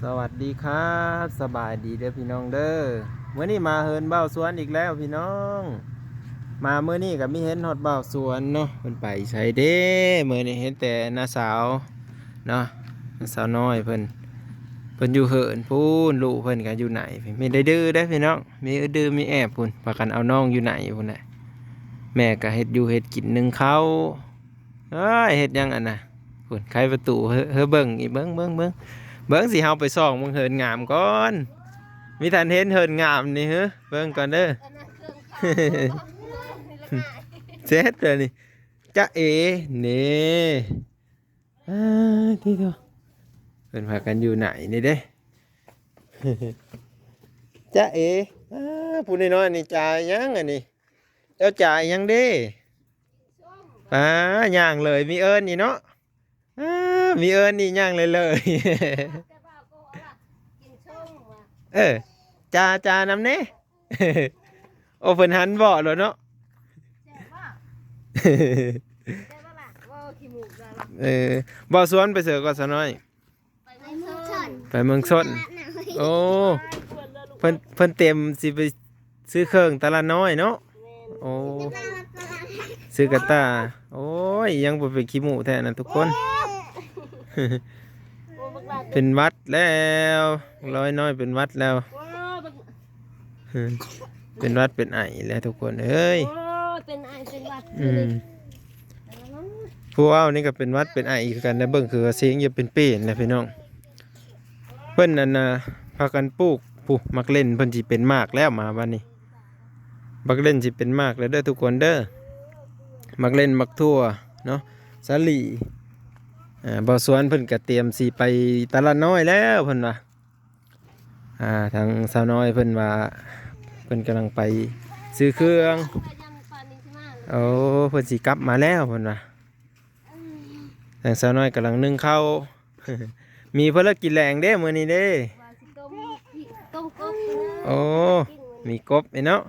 ສະຫວັດດີຄັບ ສະບາຍດີເດີພີ່ນ້ອງເດີ. ມື້ນີ້ມາເຮືອນບ່າວສວນອີກແລ້ວພີ່ນ້ອງ. ມາມື້ນີ້ກໍມີເຫັນຮອດບ່າວສວນເນາະ. ເພິ່ນໄປໃສເດ້? ມື້ນີ້ເຫັນແຕ່ນ້າສາວເນາະ, ນ້າສາວນ້ອຍເພິ່ນ ເພິ່ນຢູ່ເຮືອນພຸ້ນ. ລູກເພິ່ນກໍຢູ່ໃນ ມີໄດ້ດື້ເດ້ພີ່ນ້ອງ, ມີດື້ມີແອບພຸ້ນ. ພາກັນເອົານ້ອງຢູ່ໃນພຸ້ນແຫຼະ. ແມ່ກໍເຮັດຢູ່ເຮັດກິນ ໜຶ້ງເຂົ້າ. ເອີຍ ເຮັດຫຍັງອັນນະ? ພຸ້ນ ໄຂປະຕູ ເຮີ ເຮີ ເບິ່ງອີກ ເບິ່ງ ເບິ່ງ ເບິ່ງ ເບິ່ງ ຊິເຮົາໄປສ່ອງເບິ່ງເຮືອນງາມກ່ອນ. ມີທ່ານເຫັນເຮືອນງາມນີ້ ເຮີ ເບິ່ງກ່ອນເດີ. ເສັດແລ້ວນີ້ ຈ໊ະເອ ນີ້. ອາ ຕິໂທ ເພິ່ນພາກັນຢູ່ໃນນີ້ເດ້. ຈ໊ະເອ ອາ ຜູ້ນ້ອຍໆນີ້ຈ່າຫຍັງອັນນີ້? ເຈົ້າຈ່າຫຍັງເດ້? ປາ ຍ່າງເລີຍ ມີເອີ້ນອີກເນາະ. ອາ ມີເອີ້ນອີກ ຍ່າງເລີຍເລີຍ. ເອີ ຈ່າ ຈ່ານຳແດ່. ໂອ້ ເພິ່ນຫັນເບາະໂລດເນາະ. ເອີ ບໍ່ຊວນໄປເສີກໍສາວນ້ອຍ? ໄປເມືອງຊົນ ໄປເມືອງຊົນ. ໂອ້ ເພິ່ນ ເພິ່ນຕຽມຊິໄປຊື້ເຄື່ອງຕະຫຼາດນ້ອຍເນາະ. ໂອ້ ຊື້ກະຕ່າ. ໂອ້ຍ ຍັງບໍ່ເປັນຂີ້ມູ້ແທ້ນະທຸກຄົນ. ເປັນຫວັດແລ້ວ ລອຍນ້ອຍເປັນຫວັດແລ້ວ. ເປັນຫວັດເປັນໄອແລ້ວທຸກຄົນເອີຍ. ໂອ້ຍ ເປັນໄອເປັນຫວັດ. ອືມ ຜູ້ເວົ້ານີ້ກໍເປັນຫວັດເປັນໄອຄືກັນນະ. ເບິ່ງຄືວ່າສຽງຢ່າເປັນເປນນະພີ່ນ້ອງ. ເພິ່ນອັນນ່າ ພາກັນປູກ ຜູ້ ໝາກເລັ່ນເພິ່ນຊິເປັນໝາກແລ້ວ ມາບາດນີ້. ໝາກເລັ່ນຊິເປັນໝາກແລ້ວເດີທຸກຄົນເດີ. ໝາກເລັ່ນ ໝາກຖົ່ວເນາະ ສາລີ. ອາ ບ່າວສວນເພິ່ນກໍຕຽມຊິໄປຕະຫຼາດນ້ອຍແລ້ວເພິ່ນວ່າ. ອາ ທາງສາວນ້ອຍເພິ່ນວ່າ ເພິ່ນກຳລັງໄປຊື້ເຄື່ອງ. ໂອ້ ເພິ່ນຊິກັບມາແລ້ວເພິ່ນວ່າ. ທາງສາວນ້ອຍກຳລັງໜຶ້ງເຂົ້າ. ມີພາລະກິນແລງເດ້ມື້ນີ້ເດ້. ວ່າຊິຕົ້ມ ຕົ້ມກົບ. ໂອ້ ມີກົບອີກເນາະ.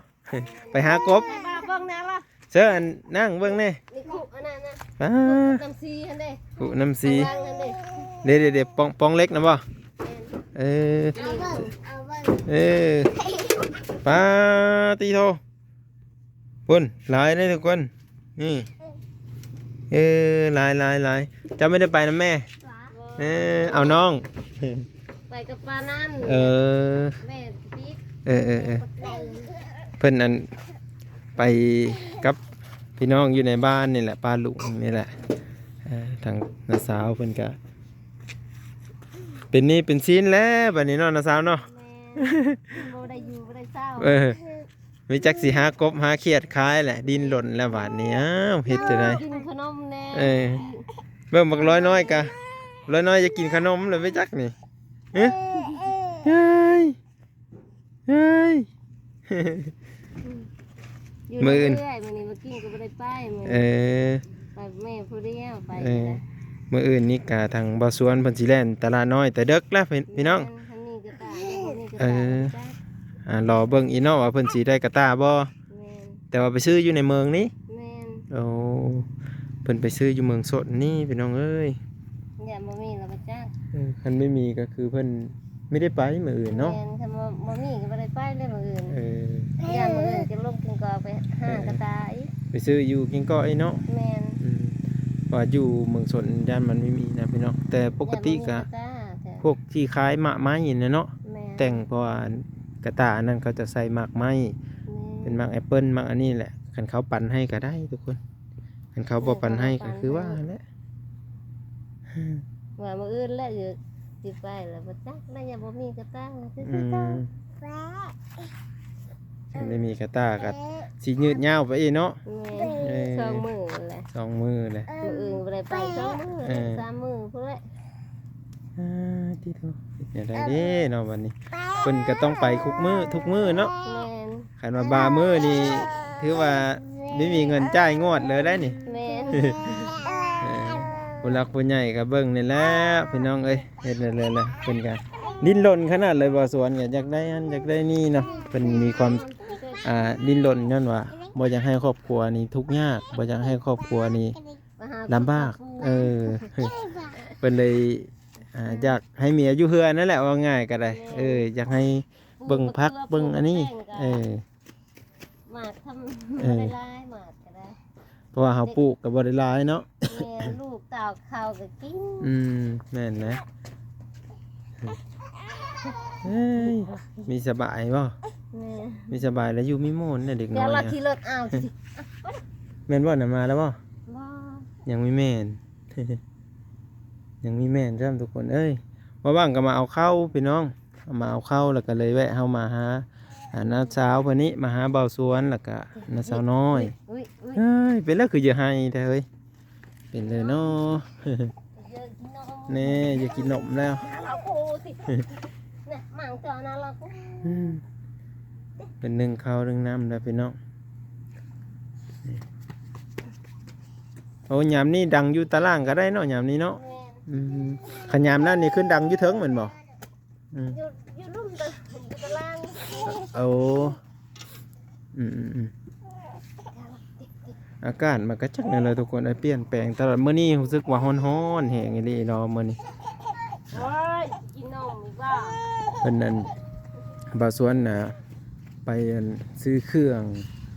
ໄປຫາກົບ. ເບິ່ງແດ່ລະ ເຊີ ອັນ ນັ່ງເບິ່ງແດ່. ນີ້ຄຸອັນນັ້ນນະ. ປາ ຄຸນ້ຳຊີຫັ້ນເດ້ ຄຸນ້ຳຊີ. ເດ້ ເດ້ ເດ້ ປອງ ປອງເຫຼັກນະບໍ່? ເອີ ເອີ ປາຕິໂທ ພຸ້ນ ຫຼາຍເດ້ທຸກຄົນ. ນີ້ ເອີ ຫຼາຍ ຫຼາຍ ຫຼາຍ. ເຈົ້າບໍ່ໄດ້ໄປນຳແມ່? ເອີ ເອົານ້ອງ ໄປກັບປານັ້ນ. ເອີ ແມ່ປິດ. ເອີ ເອີ ເອີ ເພິ່ນ ອັນ ໄປກັບພີ່ນ້ອງຢູ່ໃນບ້ານນີ້ແຫຼະ ປ້າລຸງນີ້ແຫຼະ. ເອີ ທາງນ້າສາວເພິ່ນກະເປັນໜີ້ເປັນສິນແລ້ວບາດນີ້ເນາະ ນ້າສາວເນາະ. ແມ່ນ ບໍ່ໄດ້ຢູ່ບໍ່ໄດ້ເຊົາ. ເອີ ມີຈັກຊິຫາກົບຫາຂຽດຂາຍແຫຼະ ດິ້ນລົນແລ້ວບາດນີ້. ອ້າວ ເຮັດຈັ່ງໃດ? ກິນຂະໜົມແດ່. ເອີ ເບິ່ງບັກລອຍນ້ອຍກະ ລອຍນ້ອຍຢາກກິນຂະໜົມແລ້ວໄປຈັກນີ້. ເອີ ເຮີ້ຍ ເຮີ້ຍ ຢູ່ ມື້ອື່ນ ເລື້ອຍໆ ມື້ນີ້ມາກິນກໍບໍ່ໄດ້ໄປ. ເອີ ໄປແມ່ຜູ້ດຽວໄປ. ເອີ ມື້ອື່ນນີ້ກະທາງບ່າວສວນເພິ່ນຊິແລ່ນຕະຫຼາດນ້ອຍແຕ່ເດິກແລ້ວພີ່ນ້ອງ. ແມ່ນ ຄັນມີກະຕ່າ ບໍ່ມີກະ ເອີ ຕ່າ. ອ່າ ລໍເບິ່ງອີກເນາະວ່າເພິ່ນຊິໄດ້ກະຕ່າບໍ່. ແມ່ນ ແຕ່ວ່າໄປຊື້ຢູ່ໃນເມືອງນີ້. ແມ່ນ ໂອ້ ເພິ່ນໄປຊື້ຢູ່ເມືອງຊົນນີ້ພີ່ນ້ອງເອີຍ. ຢ້ານບໍ່ມີລະບໍ່ຈັກ. ເອີ ຄັນບໍ່ມີກໍຄືເພິ່ນບໍ່ໄດ້ໄປມື້ອື່ນເນາະ. ແມ່ນ ຄັນບໍ່ ບໍ່ມີກໍບໍ່ໄດ້ໄປເລີຍມື້ອື່ນ. ເອີ ຢ້ານມື້ອື່ນຈະລົງກິນກໍໄປຫາກະຕ່າອີກ ໄປຊື້ຢູ່ກິນກໍອີກເນາະ. ແມ່ນ ອືມ ວ່າຢູ່ເມືອງຊົນຢ້ານມັນບໍ່ມີນະພີ່ນ້ອງ. ແຕ່ປົກກະຕິກະ ຢ້ານບໍ່ມີກະຕ່າ ແຕ່ພວກທີ່ຂາຍໝາກໄມ້ນະເນາະ. ແມ່ນ ແຕ່ງ ເພາະວ່າກະຕ່າອັນນັ້ນເຂົາຈະໃສ່ໝາກໄມ້. ແມ່ນ ເປັນໝາກແອັບເປິ້ນ ໝາກອັນນີ້ແຫຼະ. ຄັນເຂົາປັນໃຫ້ກໍໄດ້ທຸກຄົນ ຄັນເຂົາບໍ່ປັນໃຫ້ກໍຄືວ່າແຫຼະ. ວ່າມື້ອື່ນແຫຼະ ຊິໄປແລ້ວບໍ່ຈັກ ແລ້ວຍັງບໍ່ມີກະຕ່າ. ອືມ ຄັນໄດ້ມີກະຕ່າກໍຊິຍືດຍາວໄປອີກເນາະ. ແມ່ນ ເອີ ສອງມື້ແຫຼະ ສອງມື້ແຫຼະ. ມື້ອື່ນບໍ່ໄດ້ໄປ ສອງມື້ ເອີ ສາມມື້ພຸ້ນແຫຼະ. ອ່າ ຕິໂທ ເຮັດແນວໃດເດ້ເນາະບາດນີ້. ເພິ່ນກໍຕ້ອງໄປທຸກມື້ ທຸກມື້ເນາະ. ແມ່ນ ຄັນວ່າບາງມື້ນີ້ຖືວ່າບໍ່ມີເງິນຈ່າຍງວດເລີຍໄດ໋ນີ້. ແມ່ນ ເອີ ຜູ້ຫຼັກຜູ້ໃຫຍ່ກໍເບິ່ງນີ້ແຫຼະພີ່ນ້ອງເອີຍ. ເຮັດແນວໃດລະ ເພິ່ນກໍດີ້ນລົນຂະໜາດເລີຍ. ບ່າວສວນກໍຢາກໄດ້ອັນ ຢາກໄດ້ນີ້ເນາະ. ເພິ່ນມີຄວາມ ອ່າ ດີ້ນລົນຍ້ອນວ່າບໍ່ຢາກໃຫ້ຄອບຄົວນີ້ທຸກຍາກ ບໍ່ຢາກໃຫ້ຄອບຄົວນີ້ລຳບາກ. ເອີ ເພິ່ນເລີຍ ອ່າ ອືມ ຢາກໃຫ້ເມຍຢູ່ເຮືອນນັ້ນແຫຼະ ເວົ້າງ່າຍກໍໄດ້ ແມ່ນ ເອີ ຢາກໃຫ້ເບິ່ງຜັກເບິ່ງອັນນີ້ ປູກບັກເກືອປູກແຕງກໍໄດ້ ເອີ ໝາກທຳ ເອີ ບໍ່ໄດ້ຫຼາຍ ໝາກກໍໄດ້ ເພາະວ່າເຮົາປູກກໍບໍ່ໄດ້ຫຼາຍເນາະ ແມ່ນ ລູກເຕົ້າເຂົ້າກໍກິນ ອືມ ແມ່ນນະ ເອີຍ ມີສະບາຍບໍ່? ແມ່ນ ມີສະບາຍແລ້ວຢູ່ມີມ່ວນນະເດັກນ້ອຍ ດຽວລະຂີ່ລົດເອົາ ແມ່ນບໍ່ນະ? ມາແລ້ວບໍ່? ບໍ່ ຍັງມີແມ່ນ ຍັງມີແມ່ນຊ້ຳທຸກຄົນເອີຍ ວ່າວ່າງກໍມາເອົາເຂົ້າພີ່ນ້ອງ ມາເອົາເຂົ້າ ແລ້ວກໍເລີຍແວະເຮົາມາຫາ ອ່າ ນ້າສາວເພິ່ນນີ້ ມາຫາບ່າວສວນ ແລ້ວກໍນ້າສາວນ້ອຍ ອຸ້ຍ ອຸ້ຍ ອຸ້ຍ ເອີຍ ເປັນແລ້ວຄືຢາກໄຫ້ແທ້ເຮີ້ຍ ເປັນເລີຍເນາະ ເຢີກິນນົມ ແນ່ ຢາກກິນນົມແລ້ວ ໜ້າລາວໂພຊິ ແນ່ ໝັງເຈົ້າໜ້າລາວໂພ ອືມ ເປັນໜຶ່ງເຂົ້າໜຶ່ງນ້ຳແລ້ວພີ່ນ້ອງ ໂອ້ ຍາມນີ້ດັງຢູ່ຕາລ່າງກໍໄດ້ເນາະ ຍາມນີ້ເນາະ ແມ່ນ ອືມ ຄັນຍາມນັ້ນນີ້ຂຶ້ນດັງຢູ່ເທິງແມ່ນບໍ່? ອືມ ຢູ່ ຢູ່ລຸ່ມຕະ ຢູ່ຕາລ່າງ ໂອ້ ອືມໆໆ ອາກາດມັນກໍຈັກແນວໃດທຸກຄົນເອີຍ ປ່ຽນແປງຕະຫຼອດ ມື້ນີ້ຮູ້ສຶກວ່າຮ້ອນໆແຮງອີ່ຫຼີເນາະມື້ນີ້ ໂອ້ຍ ກິນນົມອີກວ່າ ເພິ່ນນັ້ນ ບ່າວສວນນະ ໄປອັນຊື້ເຄື່ອງ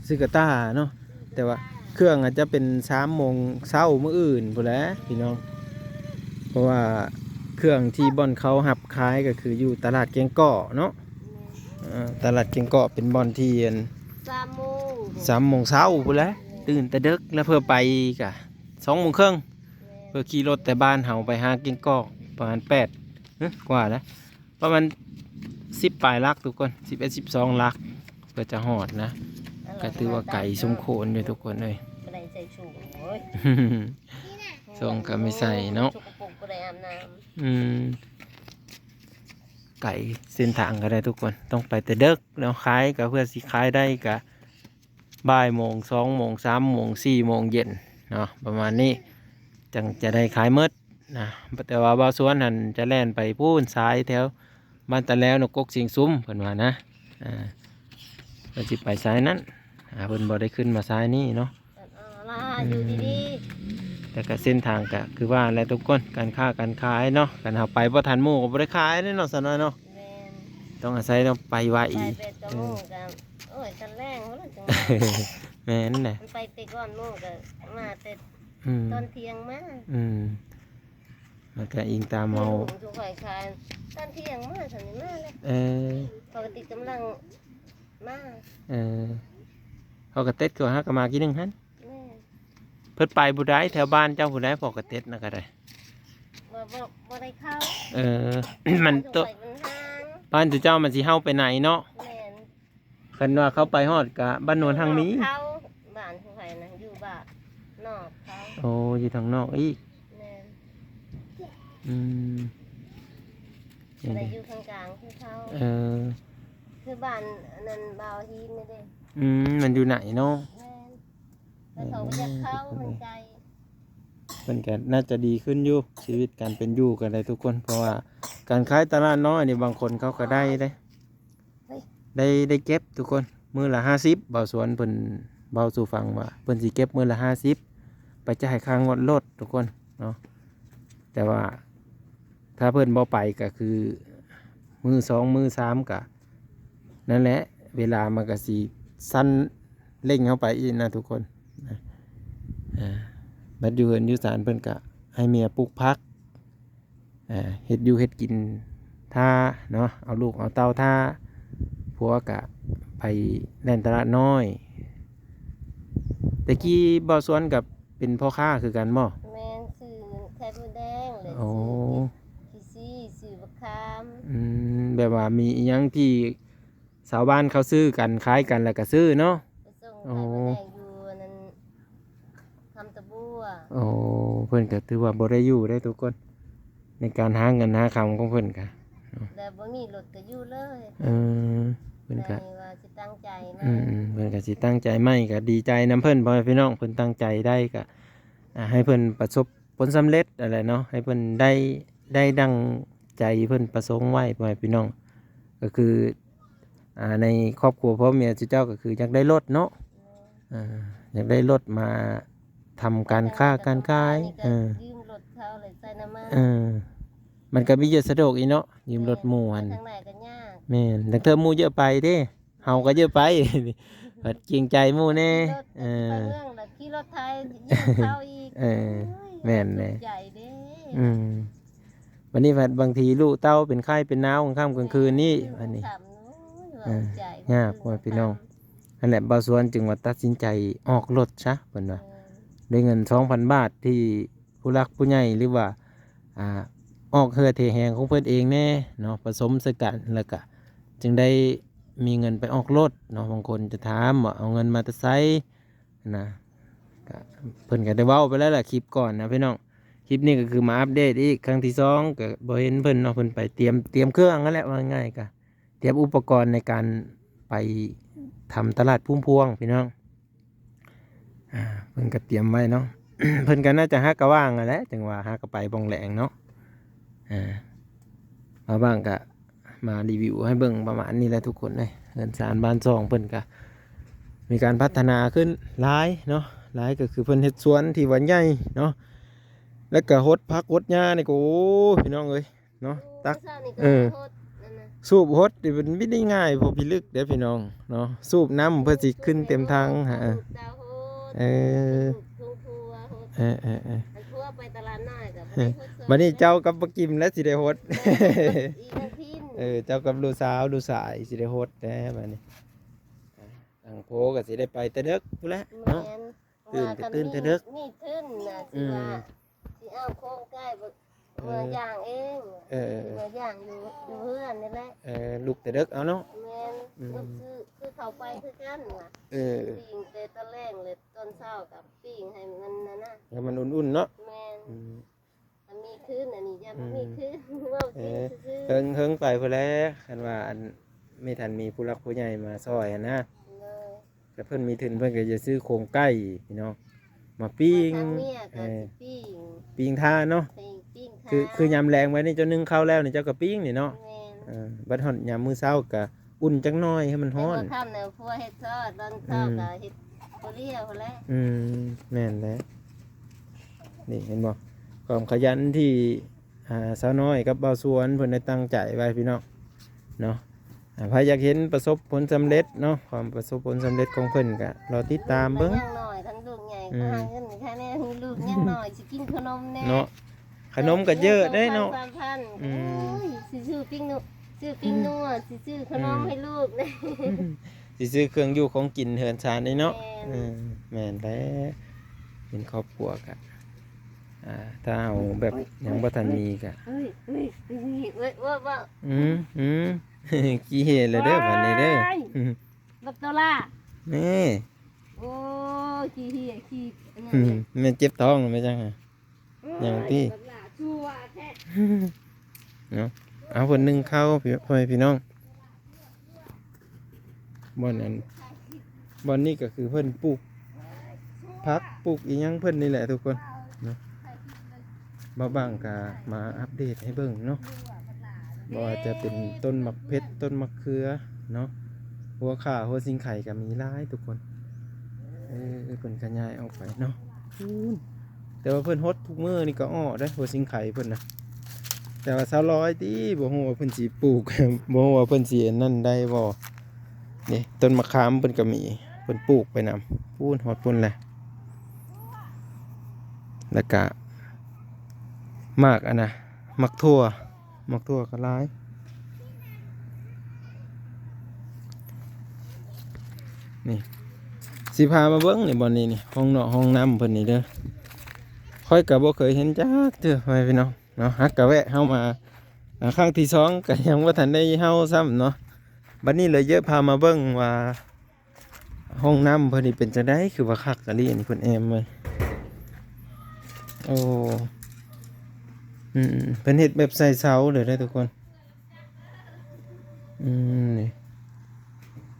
ຊື້ກະຕ່າເນາະ ແຕ່ວ່າເຄື່ອງອາດຈະເປັນສາມໂມງເຊົ້າມື້ອື່ນພຸ້ນແຫຼະພີ່ນ້ອງ ເພາະວ່າເຄື່ອງທີ່ບ່ອນເຂົາຮັບຂາຍກໍຄືຢູ່ຕະຫຼາດແກ້ງເກາະເນາະ ແມ່ນ ເອີ ຕະຫຼາດແກ້ງເກາະເປັນບ່ອນທີ່ອັນ ສາມໂມງ ສາມໂມງເຊົ້າພຸ້ນແຫຼະ ຕື່ນແຕ່ເດິກແລ້ວເພື່ອໄປກະສອງໂມງເຄິ່ງ ແມ່ນ ເພື່ອຂີ່ລົດແຕ່ບ້ານເຮົາໄປຫາແກ້ງເກາະປະມານແປດ ເອີ ກວ່າແລ້ວ ປະມານສິບປາຍຫຼັກທຸກຄົນ ສິບເອັດ ສິບສອງຫຼັກ ເພື່ອຈະຮອດນະ ກໍຖືວ່າໄກສົມຄວນຢູ່ທຸກຄົນເອີຍ ບໍ່ໄດ້ໃສ່ສູງ ໂອ້ຍ ສູງກໍມີໃສ່ເນາະ ສົກກະປົກ ບໍ່ໄດ້ອາບນ້ຳ ອືມ ໄກ ເສັ້ນທາງກໍໄດ້ທຸກຄົນ ຕ້ອງໄປແຕ່ເດິກເນາະ ຂາຍກໍເພື່ອຊິຂາຍໄດ້ກໍ ບ່າຍໂມງ ສອງໂມງ ສາມໂມງ ສີ່ໂມງເຢັນເນາະ ປະມານນີ້ ຈັ່ງຈະໄດ້ຂາຍໝົດນະ ແຕ່ວ່າບ່າວສວນຫັ້ນຈະແລ່ນໄປພຸ້ນ ສາຍແຖວບ້ານຕາແລວ ນະກົກຊຽງຊຸມ ເພິ່ນວ່ານະ ອ່າ ເພິ່ນຊິໄປສາຍນັ້ນ ອ່າ ເພິ່ນບໍ່ໄດ້ຂຶ້ນມາສາຍນີ້ເນາະ ເພິ່ນ ອ່າ ລາ ອືມ ຢູ່ດີໆ ແຕ່ກະເສັ້ນທາງກະຄືວ່າແຫຼະທຸກຄົນ ການຄ້າການຂາຍເນາະ ຄັນເຮົາໄປບໍ່ທັນໝູ່ກໍບໍ່ໄດ້ຂາຍເດ້ເນາະ ສາວນ້ອຍເນາະ ແມ່ນ ຕ້ອງອາໄສເນາະ ໄປໄວ ໄປແປດເກົ້າໂມງກໍ ເອີ ໂອ້ຍ ຕອນແລງພຸ້ນລະຈັ່ງ ແມ່ນແຫຼະ ມັນໄປແຕ່ກ່ອນໝູ່ກໍມາແຕ່ ອືມ ຕອນທ່ຽງມາ ອືມ ມັນກໍອີງຕາມເຮົາ ແມ່ນ ຈຸຂ້ອຍຂາຍ ຕອນທ່ຽງມາ ຊັ້ນນີ້ມາແລ້ວ ເອີ ປົກກະຕິກຳລັງມາ ເອີ ເຮົາກໍເຕັດຄືວ່າເຮົາກໍມາກີ້ໜຶ່ງຫັ້ນ ແມ່ນ ເພິ່ນໄປບໍ່ໄດ້ ແຖວບ້ານເຈົ້າຜູ້ໃດ ພວກກະເຕັດນະກໍໄດ້ ບໍ່ ບໍ່ ບໍ່ໄດ້ເຂົ້າ ເອີ ມັນໂຕ ມັນຫ່າງ ບ້ານເຈົ້າມັນຊິເຮົາໄປໃນເນາະ ແມ່ນ ຄັນວ່າເຂົ້າໄປຮອດກະບ້ານໂນນຮັ່ງມີ ເຂົ້າ ບ້ານຜູ້ໃດນະ ຢູ່ບ້ານນອກເຂົາ ໂອ້ ຢູ່ທາງນອກອີກ ແມ່ນ ອືມ ແມ່ນ ແຕ່ຢູ່ຂ້າງກາງຄືເຂົາ ເອີ ຄືບ້ານອັນນັ້ນ ບ່າວຫີນນີ້ເດ້ ອືມ ມັນຢູ່ໃນເນາະ ແມ່ນ ແຕ່ເຂົາບໍ່ຢາກເຂົ້າ ມັນໄກ ເພິ່ນກໍໜ້າຈະດີຂຶ້ນຢູ່ ຊີວິດການເປັນຢູ່ກໍໄດ້ທຸກຄົນ ເພາະວ່າການຂາຍຕະຫຼາດນ້ອຍນີ້ ບາງຄົນເຂົາກໍໄດ້ເດ້ ໄດ້ ໄດ້ເກັບທຸກຄົນ ມື້ລະຫ້າສິບ ບ່າວສວນເພິ່ນເວົ້າສູ່ຟັງວ່າ ເພິ່ນຊິເກັບມື້ລະຫ້າສິບ ໄປຈ່າຍຄ່າງວດລົດທຸກຄົນເນາະ ແຕ່ວ່າ ຖ້າເພິ່ນບໍ່ໄປກໍຄື ມື້ສອງມື້ສາມກໍ ນັ້ນແຫຼະ ເວລາມັນກໍຊິສັ້ນເລັ່ງເຮົາໄປອີກນະທຸກຄົນ ນະ ອ່າ ບັດຢູ່ເຮືອນຢູ່ຊານເພິ່ນກໍໃຫ້ເມຍປູກຜັກ ອ່າ ເຮັດຢູ່ເຮັດກິນຖ້າເນາະ ເອົາລູກເອົາເຕົ້າຖ້າ ຜົວກະໄປແລ່ນຕະຫຼາດນ້ອຍ ແຕ່ກີ້ບ່າວສວນກັບເປັນພໍ່ຄ້າຄືກັນບໍ່? ແມ່ນ ຊື້ໄຂ່ມົດແດງ ແລະ ໂອ້ ຊື້ຂີ້ຊີ້ ຊື້ບັກຂາມ ອືມ ແບບວ່າມີອີ່ຫຍັງທີ່ຊາວບ້ານເຂົາຊື້ກັນ ຂາຍກັນ ແລ້ວກະຊື້ເນາະ ໄປສົ່ງ ໂອ້ ໄຂ່ມົດແດງຢູ່ອັນນັ້ນ ຄຳຕະບົວ ໂອ້ ເພິ່ນກໍຖືວ່າບໍ່ໄດ້ຢູ່ເດ້ທຸກຄົນ ໃນການຫາເງິນຫາຄຳຂອງເພິ່ນກະ ແລ້ວບໍ່ມີລົດກໍຢູ່ເລີຍ ເອີ ເພິ່ນກະ ແຕ່ວ່າຊິຕັ້ງໃຈໃໝ່ ອືມ ເພິ່ນກະຊິຕັ້ງໃຈໃໝ່ ກະດີໃຈນຳເພິ່ນ ພໍ່ແມ່ພີ່ນ້ອງ ເພິ່ນຕັ້ງໃຈໄດ້ກະ ອ່າ ໃຫ້ເພິ່ນປະສົບ ຜົນສຳເລັດຫັ້ນແຫຼະເນາະ ໃຫ້ເພິ່ນໄດ້ ໄດ້ດັ່ງໃຈເພິ່ນປະສົງໄວ້ ພໍ່ແມ່ພີ່ນ້ອງ ກໍຄື ອ່າ ໃນຄອບຄົວຜົວເມຍເຈົ້າກໍຄືຢາກໄດ້ລົດເນາະ ເອີ ຢາກໄດ້ລົດມາທຳການຄ້າການຂາຍ ເອີ ຢືມລົດເຂົາແລ້ວໃຊ້ນ້ຳມັນ ເອີ ມັນກໍມີເຍອະສະດວກອີກເນາະ ຢືມລົດໝູ່ຫັ້ນ ແມ່ນ ໄປທາງໃດກໍຍາກ ແມ່ນ ລາງເທື່ອໝູ່ເຍອະໄປເດ້ ເຮົາກໍເຍອະໄປ ພັດເກງໃຈໝູ່ແດ່ ຂີ່ລົດ ເອີ ໄປເມືອງລະຂີ່ລົດໄຖ ຢືມເຂົາອີກ ເອີ ໂອ້ຍ ແມ່ນແຫຼະ ທຸກໃຈເດ້ ອືມ ບັດນີ້ພັດບາງທີລູກເຕົ້າເປັນໄຂ້ເປັນໜາວກາງຄ່ຳກາງຄືນນີ້ ແມ່ນ ບັດນີ້ ໂອ້ຍ ເອີ ຍາກວ່າພີ່ນ້ອງ ນັ້ນແຫຼະ ບ່າວສວນຈຶ່ງວ່າຕັດສິນໃຈອອກລົດຊະ ເພິ່ນວ່າ ເອີ ດ້ວຍເງິນສອງພັນບາດທີ່ ຜູ້ຫຼັກຜູ້ໃຫຍ່ ຫຼືວ່າ ອ່າ ອອກເຫື່ອເທແຮງຂອງເພິ່ນເອງແດ່ເນາະ ປະສົມໃສ່ກັນ ແລ້ວກະຈຶ່ງໄດ້ມີເງິນໄປອອກລົດເນາະ. ບາງຄົນຈະຖາມວ່າເອົາເງິນມາແຕ່ໃສນະ ກະເພິ່ນກະໄດ້ເວົ້າໄປແລ້ວລະ ຄລິບກ່ອນນະພີ່ນ້ອງ. ຄລິບນີ້ກໍຄືມາອັບເດດອີກຄັ້ງທີສອງ ກະບໍ່ເຫັນເພິ່ນເນາະ ເພິ່ນໄປຕຽມ ຕຽມເຄື່ອງຫັ້ນແຫຼະ ວ່າງ່າຍກະ ຕຽມອຸປະກອນໃນການໄປທຳຕະຫຼາດພູມພວງພີ່ນ້ອງ. ອ່າ ເພິ່ນກໍຕຽມໄວ້ເນາະ ເພິ່ນກໍໜ້າຈະຫາກະວ່າງຫັ້ນແຫຼະ ຈັ່ງວ່າຫາກະໄປບ່ອນແລງເນາະ. ອ່າ ບ່າວບາງກະມາຣີວິວໃຫ້ເບິ່ງປະມານນີ້ແຫຼະທຸກຄົນເອີຍ. ເຮືອນຊານບ້ານຊ່ອງເພິ່ນກະມີການພັດທະນາຂຶ້ນຫຼາຍເນາະ ຫຼາຍກໍຄືເພິ່ນເຮັດສວນທີ່ວ່າໃຫຍ່ເນາະ ແລ້ວກະຫົດຜັກຫົດຫຍ້ານີ້ກໍ ໂອ້ ພີ່ນ້ອງເອີຍ ເນາະ ຕັກ ເອີ ສູບຫົດນີ້ມັນບໍ່ໄດ້ງ່າຍ ພໍພິລຶກເດ້ພີ່ນ້ອງເນາະ ສູບນ້ຳເພື່ອຊິຂຶ້ນເຕັມຖັງຫາ ເອີ ເອີ ເອີ ເອີ ອັນຄົວໄປຕະຫຼາດນ້ອຍກໍບໍ່ໄດ້ຫົດ ບັດນີ້ເຈົ້າກັບປາກິມແຫຼະຊິໄດ້ຫົດ ເອີ ເຈົ້າກັບລູກສາວລູກຊາຍຊິໄດ້ຫົດແດ່ບັດນີ້ ທາງໂພກໍຊິໄດ້ໄປແຕ່ເດິກພຸ້ນແຫຼະເນາະ. ຕື່ນກໍຕື່ນແຕ່ເດິກ ມີທຶນນະ ອືມ ຊິວ່າ ຊິເອົາໂຄງໄກ່ ເອີ ເມືອຍ່າງເອງ ເອີ ຊິເມືອຍ່າງຢູ່ ຢູ່ເຮືອນນີ້ແຫຼະ ເອີ ລຸກແຕ່ເດິກເອົາເນາະ ແມ່ນ ອືມ ລຸກຄື ຄືເຂົ້າໄປຄືກັນນະ ເອີ ປີ້ງແຕ່ຕອນແລງ ແລະຕອນເຊົ້າກໍປີ້ງໃຫ້ມັນນັ້ນນະ ໃຫ້ມັນອຸ່ນໆເນາະ ແມ່ນ ອືມ ມັນມີຄືນ ອັນນີ້ຢ້ານບໍ່ມີຄືນ ອືມ ເວົ້າ ເອີ ຊື່ໆ ເຫິງ ເຫິງໄປພຸ້ນແຫຼະ ຄັນວ່າອັນ ມີ ທັນມີຜູ້ຫຼັກຜູ້ໃຫຍ່ມາຊ່ອຍຫັ້ນນະ ໂດຍ ແຕ່ເພິ່ນມີທຶນເພິ່ນກໍຈະຊື້ໂຄງໄກ່ພີ່ນ້ອງ ມາປີ້ງ ທາງເມຍກໍ ເອີ ຊິປີ້ງ ປີ້ງທານເນາະ ປີ້ງ ປີ້ງທານ ຄື ຄືຍາມແລງໄວ້ນີ້ເຈົ້າໜຶ້ງເຂົ້າແລ້ວນີ້ເຈົ້າກໍປີ້ງນີ້ເນາະ ແມ່ນ ເອີ ບັດຮອດຍາມມື້ເຊົ້າກໍອຸ່ນຈັກໜ້ອຍໃຫ້ມັນຮ້ອນ ແຕ່ບໍ່ຄ່ຳນະ ຜົວເຮັດຊອດ ຕອນເຊົ້າ ອືມ ກໍເຮັດ ບໍ່ລຽວແຫຼະ ອືມ ແມ່ນແຫຼະ ນີ້ເຫັນບໍ່ ຄວາມຂະຫຍັນທີ່ ອ່າ ສາວນ້ອຍກັບບ່າວສວນເພິ່ນໄດ້ຕັ້ງໃຈໄວ້ພີ່ນ້ອງເນາະ ອ່າ ໃຜຢາກເຫັນປະສົບຜົນສຳເລັດເນາະ ຄວາມປະສົບຜົນສຳເລັດຂອງເພິ່ນກະລໍຕິດຕາມເບິ່ງ ຍັງນ້ອຍ ຄັນລູກໃຫຍ່ ອືມ ກໍຫາເງິນໃຫ້ແດ່ ລູກຍັງນ້ອຍ ຊິກິນຂະໜົມແດ່ເນາະ ຂະໜົມກໍເຍອະເດ້ເນາະ ສອງພັນ ອືມ ໂອ້ຍ ຊິຊື້ປີ້ງນົວ ຊື້ປີ້ງນົວ ອືມ ຊິຊື້ຂະໜົມ ອືມ ໃຫ້ລູກແດ່ ຊິຊື້ເຄື່ອງຢູ່ຂອງກິນເຮືອນຊານນີ້ເນາະ ແມ່ນ ເອີ ແມ່ນແຫຼະ ເປັນຄອບຄົວກະ ອ່າ ຖ້າເຮົາແບບຍັງບໍ່ທັນມີກະ ເອີຍ ເອີຍ ເອີຍ ເອີຍ ເອີຍ ອືມ ອືມ ຂີ້ເຫຍແລ້ວເດີ ບາດນີ້ເດີ ວ້າຍ ບັກໂຕລາ ນີ້ ໂອ້ຍ ຂີ້ເຫຍ ຂີ້ອັນນັ້ນ ອືມ ແມ່ນເຈັບທ້ອງແມ່ນຫຍັງຫະ ຫຍັງຕິ ເນາະ ເອົາເພິ່ນໜຶ້ງເຂົ້າ ພີ່ ພໍ່ແມ່ພີ່ນ້ອງ ບ່ອນນັ້ນ ບ່ອນນີ້ກໍຄືເພິ່ນປູກຜັກ ປູກອີ່ຫຍັງເພິ່ນນີ້ແຫຼະທຸກຄົນເນາະ ບ່າວບາງກໍມາອັບເດດໃຫ້ເບິ່ງເນາະ ບໍ່ວ່າຈະເປັນຕົ້ນໝາກເຜັດ ຕົ້ນໝາກເຂືອເນາະ ຫົວຂ່າ ຫົວສິງໄຄກໍມີຫຼາຍທຸກຄົນ ເອີ ເພິ່ນຂະຫຍາຍອອກໄປເນາະ ແຕ່ວ່າເພິ່ນຫົດທຸກມື້ນີ້ກໍອອກເດ້ ຫົວສິງໄຄເພິ່ນນະ ແຕ່ວ່າຊາວລອຍຕິ ບໍ່ຮູ້ວ່າເພິ່ນຊິປູກ ບໍ່ຮູ້ວ່າເພິ່ນຊິອັນນັ້ນໄດ້ບໍ່ ນີ້ຕົ້ນມະຂາມເພິ່ນກໍມີ ເພິ່ນປູກໄປນຳ ພຸ້ນ ຮອດພຸ້ນແຫຼະ ແລ້ວກະໝາກອັນນະ ໝາກຖົ່ວ ໝາກຖົ່ວກໍຫຼາຍ ນີ້ ຊິພາມາເບິ່ງນີ້ ບ່ອນນີ້ນີ້ ຫ້ອງເນາະ ຫ້ອງນ້ຳເພິ່ນນີ້ເດີ ຂ້ອຍກໍບໍ່ເຄີຍເຫັນຈັກເທື່ອ ພໍ່ແມ່ພີ່ນ້ອງເນາະ ຫາກກະແວະເຮົາມາ ອ່າ ຄັ້ງທີສອງກໍຍັງບໍ່ທັນໄດ້ເຮົາຊ້ຳເນາະ ບັດນີ້ເລີຍເຢີພາມາເບິ່ງວ່າ ຫ້ອງນ້ຳເພິ່ນນີ້ເປັນຈັ່ງໃດ ຄືວ່າຄັກອີ່ຫຼີ ອັນນີ້ເພິ່ນແອ້ມເບິ່ງ ໂອ້ ອືມ ເພິ່ນເຮັດແບບໃສ່ເສົາເລີຍເດີທຸກຄົນ ອືມ ນີ້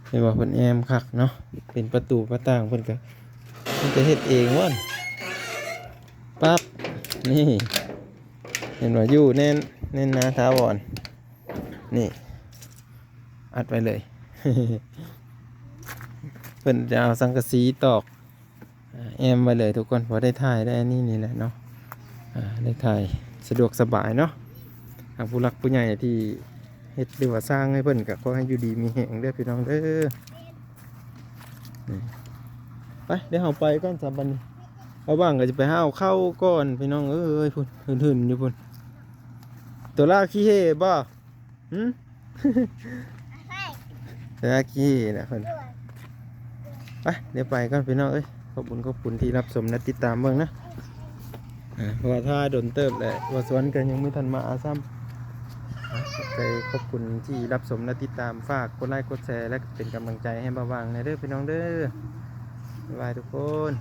ເຫັນບໍ່ ເພິ່ນແອ້ມຄັກເນາະ ເປັນປະຕູປະຕ່າງ ເພິ່ນກະ ເພິ່ນກະເຮັດເອງວ່າ ປັບ ນີ້ ເຫັນບໍ່ ຢູ່ແໜ້ນ ແໜ້ນໜາຖາວອນ ນີ້ ອັດໄວ້ເລີຍ ເພິ່ນຈະເອົາສັງກະສີຕອກ ອ່າ ແອ້ມໄວ້ເລີຍທຸກຄົນ ພໍໄດ້ຖ່າຍໄດ້ອັນນີ້ນີ້ແຫຼະເນາະ ອ່າ ໄດ້ຖ່າຍສະດວກສະບາຍເນາະ ທາງຜູ້ຫຼັກຜູ້ໃຫຍ່ທີ່ເຮັດ ຫຼືວ່າສ້າງໃຫ້ເພິ່ນ ກໍຂໍໃຫ້ຢູ່ດີມີແຮງເດີພີ່ນ້ອງເດີ. ໄປ ດຽວເຮົາໄປກ່ອນຊະບັດນີ້. ລະຫວ່າງກໍຈະໄປຫາເອົາເຂົ້າກ່ອນພີ່ນ້ອງເອີຍ. ພຸ້ນ ຫຶ່ນໆຢູ່ພຸ້ນ. ຕົວລາວຂີ້ເຫ່ບໍ່? ຫຶ? ຕົວລາວຂີ້ເຫ່ນະເພິ່ນ. ໄປ ດຽວໄປກ່ອນພີ່ນ້ອງເອີຍ. ຂອບຄຸນ ຂອບຄຸນທີ່ຮັບຊົມ ແລະ ຕິດຕາມເບິ່ງນະ. ອ່າ ເພາະວ່າຖ້າດົນເຕີບແຫຼະ ວ່າສວນກໍຍັງບໍ່ທັນມາຊ້ຳ. ອ່າ ຂອບໃຈ ຂອບຄຸນທີ່ຮັບຊົມ ແລະ ຕິດຕາມ. ຝາກກົດໄລ ກົດແຊ ແລະ ເປັນກຳລັງໃຈໃຫ້ບ່າວຫວ່າງແດ່ເດີພີ່ນ້ອງເດີ. ບາຍບາຍທຸກຄົນ.